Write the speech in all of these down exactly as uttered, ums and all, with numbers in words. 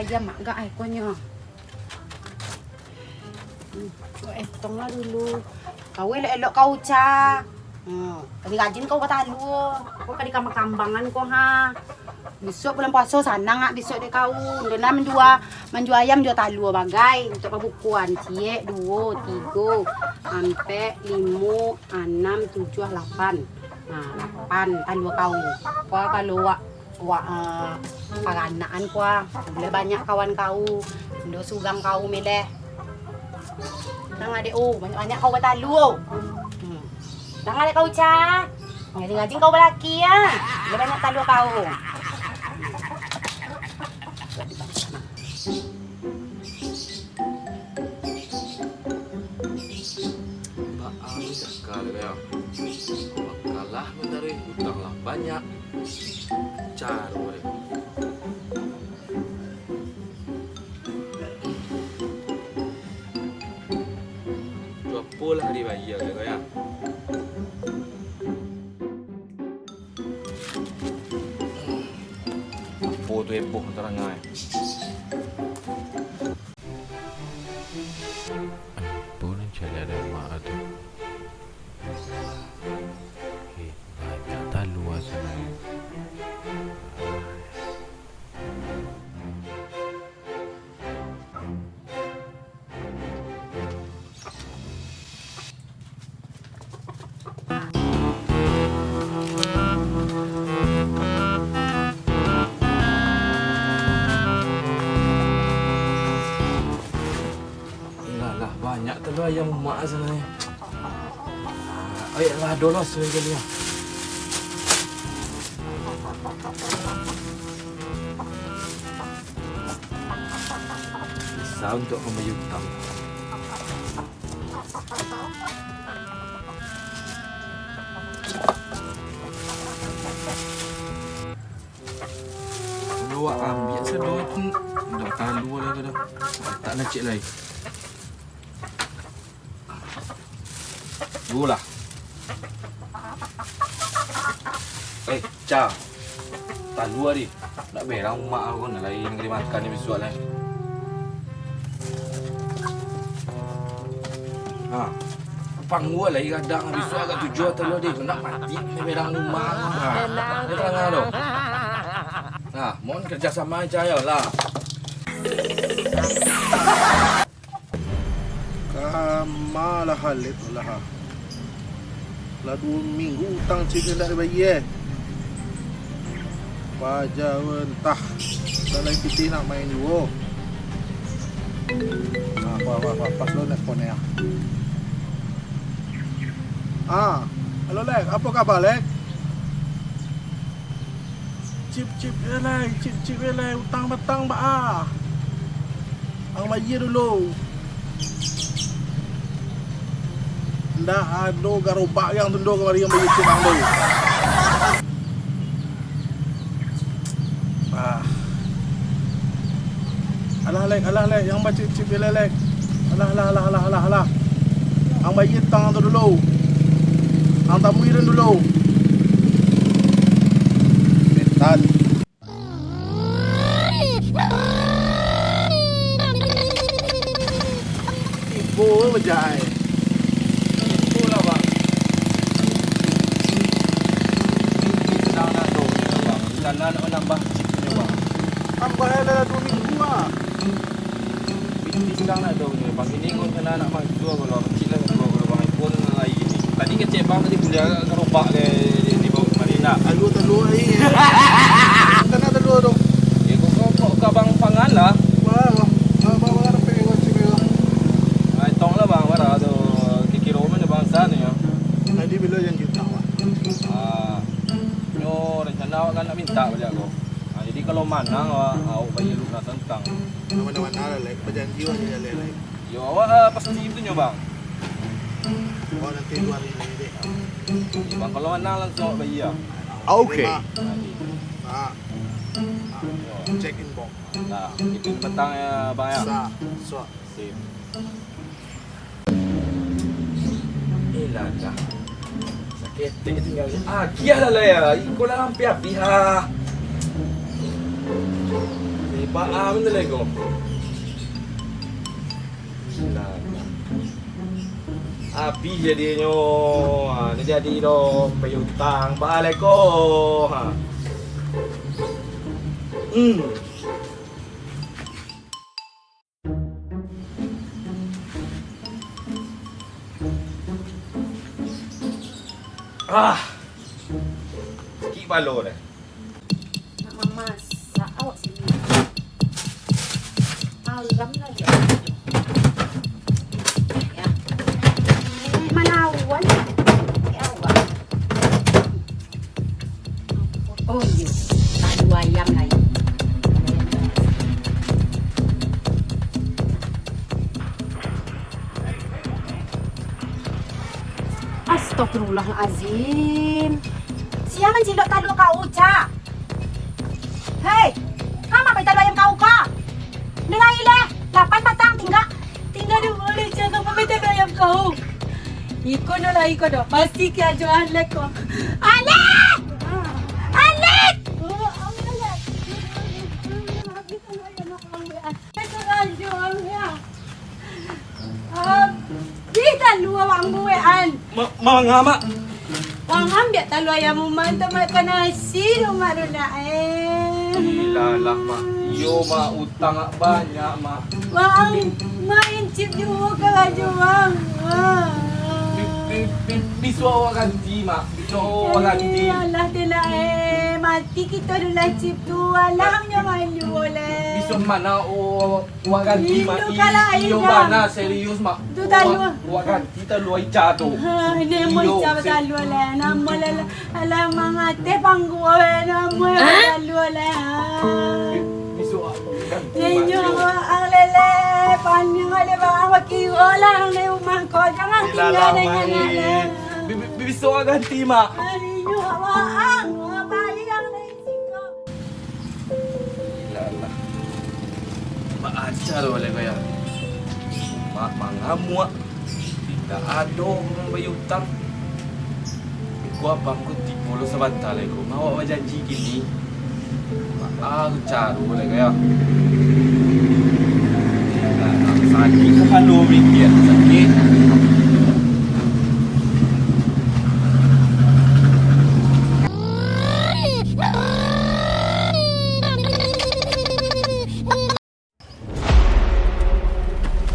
Diam agak ai konyo. Hmm, kau etong lah dulu. Kau elok-elok kau, Ca. Hmm, rajin-rajin kau batalua. Kau ka dikambang-kambangan kau, ha. Bisuak bulan puaso sanang, ah, bisuak dek kau. Ndak nak manjua, manjua ayam, jua talua bagai untuak pabukoan. Ciek, duo, tigo, ampek, limo, anam, tujuah, lapan. Nah, lapan talua kau. Kau kalau wak Wak, eh, paranakan kua, buliah banyak kawan kau, indo surang kau mileh. Tang adek, oh, banyak-banyak kau batalua. Hmm. Tang adek kau, Ca. Ngajing-ngajing kau balaki, ya. Buliah banyak talua kau. Baa cakar dek yo. Awak kalah mandaruih, utang lah banyak. Caro dek. Tu apolah dibayia dek yo. Apo tu heboh tarangai? Apo nan caliak dek mak tu? Eh, banyak talua sinan. Ilah, lah, banyak talua ayam umak sinan. Ah, oi, lah, dolos, oi, kali, ah. Bisa untuak pambayia utang. Kalau awak ambiak sado tu, dah talua lah tu dah. Tak nak cek lai. Duo lah. Eh, Ca. Talua di. Nak berang umak aku, nak lain kali makan ni bisuak lai. Ha. Pangua lai gadang bisuak agak tujuah talua di. Nak mati nak berang umak. Ha. Dia tengah tu. Ha, mohon kerjasama Ca yo lah. Kama lah Halid lah. Lah duo minggu utang cik indak dibayia. Paja entah. Salai pitih nak main juo. Ah, apa, apa, apa. Pas lo nak konek ah. Ah, halo Lek, apo kaba Lek? Cip, cip, elai, cip, cip, elai, utang batang baa. Ang bayia dulu. Ndak ado garobak yang tundo kamari ang bayia cip ang tu. Ah. Alah, Lek, alah, Lek, yang bacip-cip, Lek, Lek. Alah, alah, alah, alah, alah, alah. Ang bayia utang tu dulu. Ang tamui den dulu. Setan. Tibo bajai. Tibo lah, Bang. Tenang nak tu, Bang. Di sana nak menambah chipnya, Bang. Tambah lah duo minggu, ah. Pitih silang nak tu, Bang. Ini kau sana nak maju, kalau kecil lah, kalau, kalau Bang iPhone lain ni. Tadi kecek Bang tadi kuliah agak gerobak ke di, di bawah kemarin nak. Talua-talua ni. Sana talua tu. Ya, kau, kau, kau, kau Bang Pangan lah. Wah, wah. Wah, wah, wah, sampai kau cik, wah. Ah, tong lah, Bang, bara tu. Kikiro mana bangsa ni, ya? Tadi bila janji utang, wah? Ah, nyo rencana awak kan nak minta baliak ko. Ah, jadi kalau manang awak, awak bayar lunas utang. Mana-mana lah, Lek. Bajanji aja, Lek, Lek. Yo, awak, ah, pasti itu nyo, Bang. Awak nanti dua hari lagi deh. Bang, kalau manang langsung awak bayar. Oke. Terima. Ah, check inbox. Nah, itu petang ya, Bang, ya? Sa, sa. Sip. Eh, lah, dah. Saketek tinggal. Ah, kiah lah, lah, ya. Iko lah hampir habis, ah. Eh, Baa mantun lai ko? Lah, abih jadinyo. Ha, ndak jadi doh, bayia utang. Baa lai ko? Ha. Hmm. Ah. Sakik palo dah. Nak mamasak awak sini. Alam lah yo. Ya. Eh, malawan. Ya Allah. Oh iyo, tak ado ayam lai. Astagfirullahalazim. Sia mancilok talua kau, Cak? Hei, kama pai talua ayam kau ka? Dengai leh, lapan patang tingga. Tingga duo leh, Cak, kama pai talua ayam kau? Iko no lai ko doh, pasti kiajo Alek ko. Alek! Alek! Abih talua wang buekan. Ma-, manga, Mak? Wang ambiak talua ayam umah tu, Mak, ka nasi tu, Mak, tu nak, eh. Ilah lah, Mak. Iyo, Mak. Utang awak banyak, Mak. Wang main chip juo karajo wang. Wah. Bi-, bi-, bi-, bisuak awak ganti, Mak. Bisuak awak ganti. Alah, tu nak, eh. Mati kito dulu lah chip tu. Alah, nyo malu leh. Bisuak ma awak Wak ganti, Mak. Iyo bana, serius, Mak. Tu talua. Wak ganti talua Ica tu. Ha, namo Ica batalua lah. Namo lah, lah, lah mangateh pangguo lah. Namo lah batalua lah. Bisuak wak ganti, Mak. Inyo wak ang lele, paniang lele, bang, wak kiro lah, ang di rumah ko. Jangan tingga dengan anak lah. Bi-, bi-, bisuak wak ganti, Mak. Inyo wak ang, wak bayi ang di siko. Iyolah. Baa caro lai ko yo? Mak mangamuak. Indak ado mambayia utang. Ko abang ko tibo lo sabanta lai ko. Awak bajanji kini. Baa caro lai ko yo? Iyolah, sakik kapalo mikir, sakik.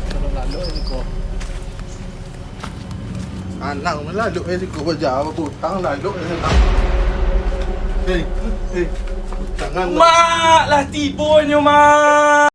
Kalau lalok siko. Sanang lalok siko, baja bautang lalok sanang. Hei, hei. Jangan. Mak, lah tibo nyo, Mak.